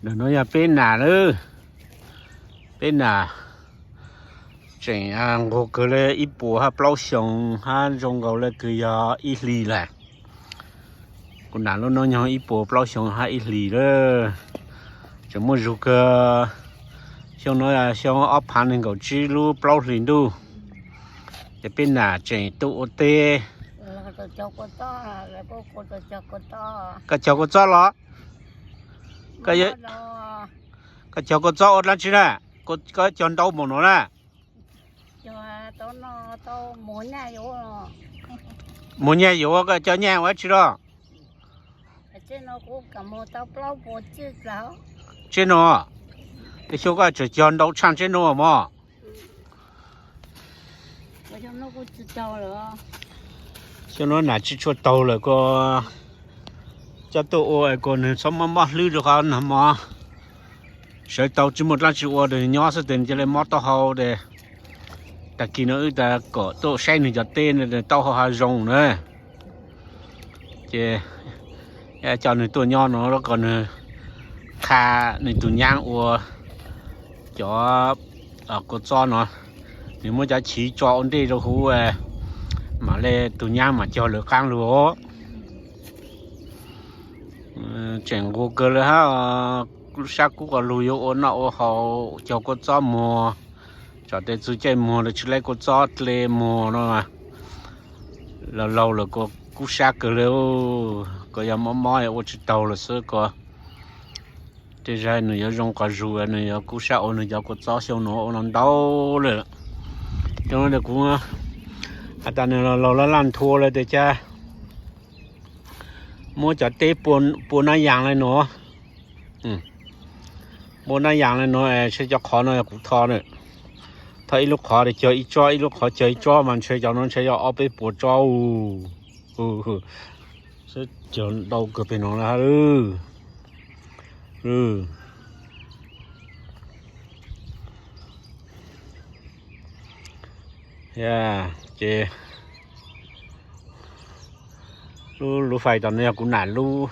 Ntawm no yog peb nas lawm, peb nas tseem nquag kawg li, ib puas hab plaub xyoos hab zoo nkaus li kws yog ib hlis lawm. Kuv nas lub noob nyoog ib puas plaub xyoos hab ib hlis lawm, tseem muaj zug kawg. Xyoo no xyoo ob phav nees nkaum tsib lub plaub hlis ntuj, ces peb nas tseem tuaj ua teb. Koj cog kua txob los? Koj cog kua txob ua dlaab tsi na? Koj cog ntau npaum no na? Muag nyaj yuav, koj cog nyaj ua dab tsi los? Tsev no, xyoo koj tseem cog ntau tshaj tsev no mog. Xyoo no nas tsis tshua taug lawm, kuv coj tuaj ua es kuv nws txhob mob mob hlwb rau qhov nag hmo sawv tau tsis muaj dlaab tsi ua, nyob xwb tes cia li mob taub hau tes. Tag kis no wb tas kom tuaj saib nws cov teb, taub hau ha zoo na. Ces coj nws tuaj nyob no kom nws qha nws tus nyaab ua cov kua txob no. Nws muab cov chiv tso ua ntej rau huv, mam li tus nyaab mam cog lawv qaab lug. Tseem nquag kawg li hab, sab kub qhov lug yuav ua noj ua haus, cog kua txob muag, tsam tej txug caij muag los tsis laib kua txob dle muag no. Laug laug lawm kuv kub sab kawg li, kuv yog mob mob ua tsis taug lawm xwb kuv. Tej zag nws yuav zoo qhov zug, nws yuav kub sab ua nws cov kua txob xyoo no ua no ntau lawm. Xyoo no kuv has tas nws laug laj laj nthua lawm tes cas muab cov teb pua nab yaas le no. Pua nab yaas le no, ntshe cov qhov no yog kuv tho na. Tho ib lub qhov tes cog ib tsob, ib lub qhov cog ib tsob mas ntshe cov no ntshe yog ob peb puas tsob. Cog ntau kawg pem no lawm. Ces lub, lub fais tom no yog kuv nam lub,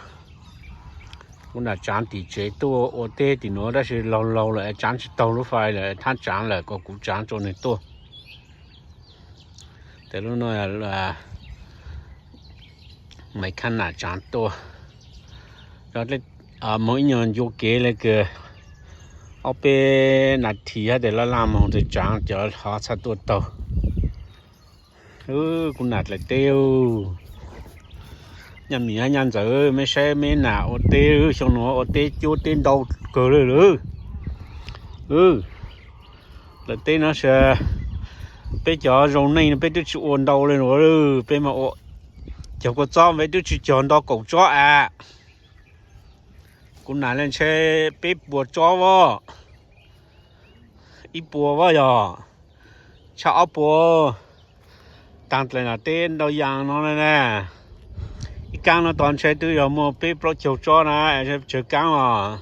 kuv nam tsaav tim tsev tuaj ua teb tim nuav tab sis laug laug lawm tsaav tsis taug lub fais lawm, thab tsaav lawm kom kuv tsaav rua nwg tuaj. Tes lub no Maiv Khab Nam tsaav tuaj, moog ib nyuag ncua kev le kws ob peb nas this hab tes laj laj moog tes tsaav cov hov txhaj tuaj taug. Kuv nam dlaim teb, nyaj Mim hab nyaj Ntxawm, meb saib meb nam ua teb, xyoo nuav ua teb cuab teb ntau kawg le lawm. Dlaim teb no, peb cov zoo neej no peb twb tsis ua ntau le nuav, peb mas ua cog kua txob peb twb tsis cog nto kaum tsob a. Kuv nam le ntshe peb puas tsob as, ib puas as yog, tshaj ob puas. Taag dlaim nam teb ntau yaas no le na, ib kaab no tod ntshe twb yog muaj peb plaub caug tsob na, tsawg kaab os.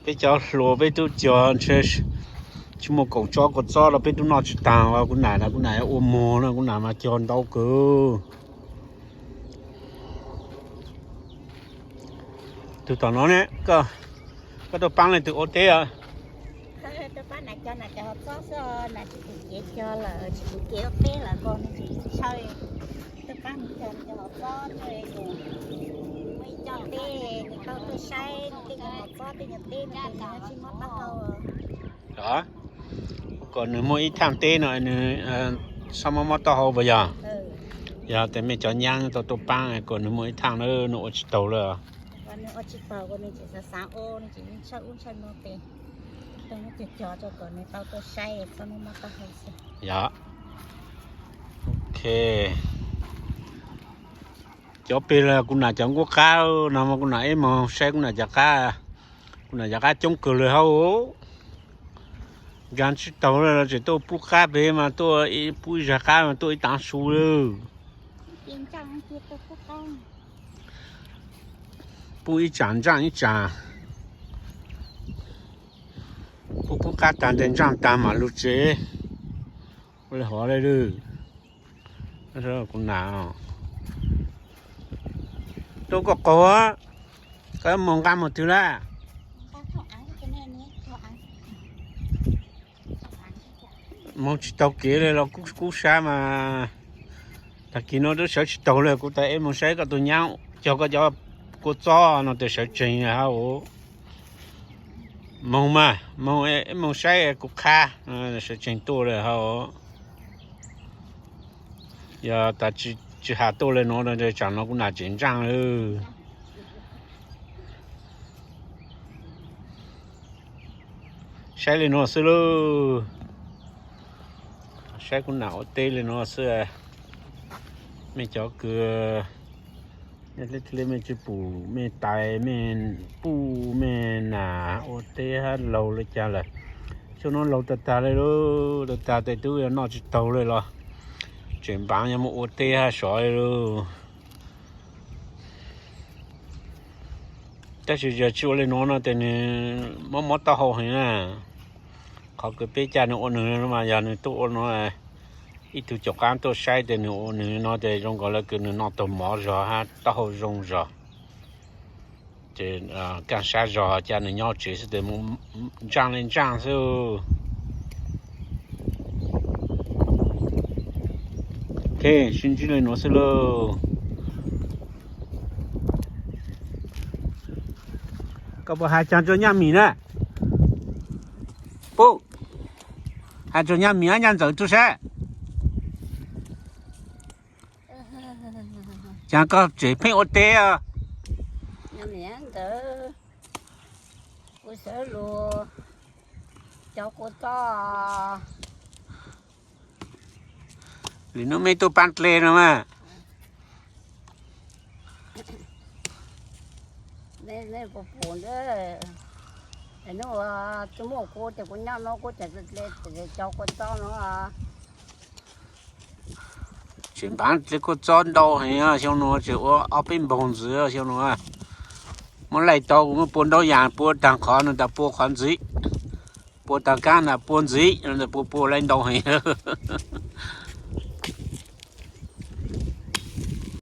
Peb cov hluas peb tub cog ntshe tsis muaj kaum tsob kua txob los peb tub noj tsis taag. Kuv nam, kuv nam ua muag no, kuv nam mas cog ntau kawg. Tug tom no ne, koj tuaj paab leej twg ua teb? Tuaj paab nam cog nam cov hov txob xwb, nam tsis pum kev cog lawm, tsis pum kev ua teb lawm, ntshaw tuaj paab nam cog nam cov hov txob, muaj ib co teb nws tau tuaj saib tej nyuag hov txob tej nyuag teb no, tsis mob taub hau. Kom nws muaj ib thaaj teb no nws txhob mob mob taub hau puas yog? Yog tes mej cov nyaab tau tuaj paab kom nws muaj ib thaaj na, nws ua tsis taug lawm. Yog, ok. Cov peg los kuv nam cov nkuaj qab no mas kuv nam ib moog saib kuv nam cov qab, kuv nam cov qab coob kawg le hab. Nkaag tsis taug le los tseem tuaj pub qab peg mas tuaj pub ib zag qab mas tuaj ib taav su le. Pub ib tsaam ntsaaj ib tsaam, pub pub qab taag tes ntsaaj taag mam lug tsev. Ua le hov le lawm. Kuv nam, tuaj koj qaug. Koj moog nqaj moog twg lawm? Moog tsis taug kev li los kub kub sab mas. Tag kis no twb sawv tsis taug li, kuv tas ib moog saib koj tus nyab cog koj cov kua txob no tes sawv tsees hab. Moog mas, moog ib moog saib kuv qha, sawv tsees tuaj li hab. Yog tas tsis has tuaj li no, tsam no kuv nam tseem ntsaaj lawm. Saib li no xwb lauj. Saib kuv nam ua teb li no xwb. Mej cov kws, mej tsi pum, mej tais, mej puj, mej nam ua teb hab laug li cas lawm. Xyoo no laug tag tag li lauj, tag tag tes tub yuav noj tsis taug li los tseem npaav yuav mus ua teb hab sov li lauj. Tab sis yog tsis ua li nuav no tes nwg mob mob taub hau heev na. Qhov kws peb ca nwg ua nwg no mas yog nwg tuaj ua no, ib tug caum qaab tuaj saib tes nwg ua nwg no tes zoo nkaus le kws nwg noj taug mov zog hab taub hau zoo zog. Ces kaaj sab zog ca nwg nyob tsev xwb tes mus ntsaaj li ntsaaj xwb. Ok, sib ntsib li nuav xwb lauj. Koj puas has caag rua nyaj mim na? Puj, has rua nyaj mim ab nyaj ntxawm tub sab. Caag koj tseem pheej ua teb os? Kuv sawv lug cog kua txob. Lwm nub mej tuaj paab dle no mas. Nej puas pum ntawd, nub tsi muaj kuv ces kuv nyob no kuv tseem dle cog kua txob no. Tseem npaav dle kua txob ntau heev xyoo nuav, tseem ua ob peb npoog ntxiv xyoo nuav. Muab laij tau kuv muab pua ntaub yaas, pua taag qhov nwg tas pua qhov ntxiv, pua taag kaab tas pua ntxiv, tas pua pua laij ntau heev.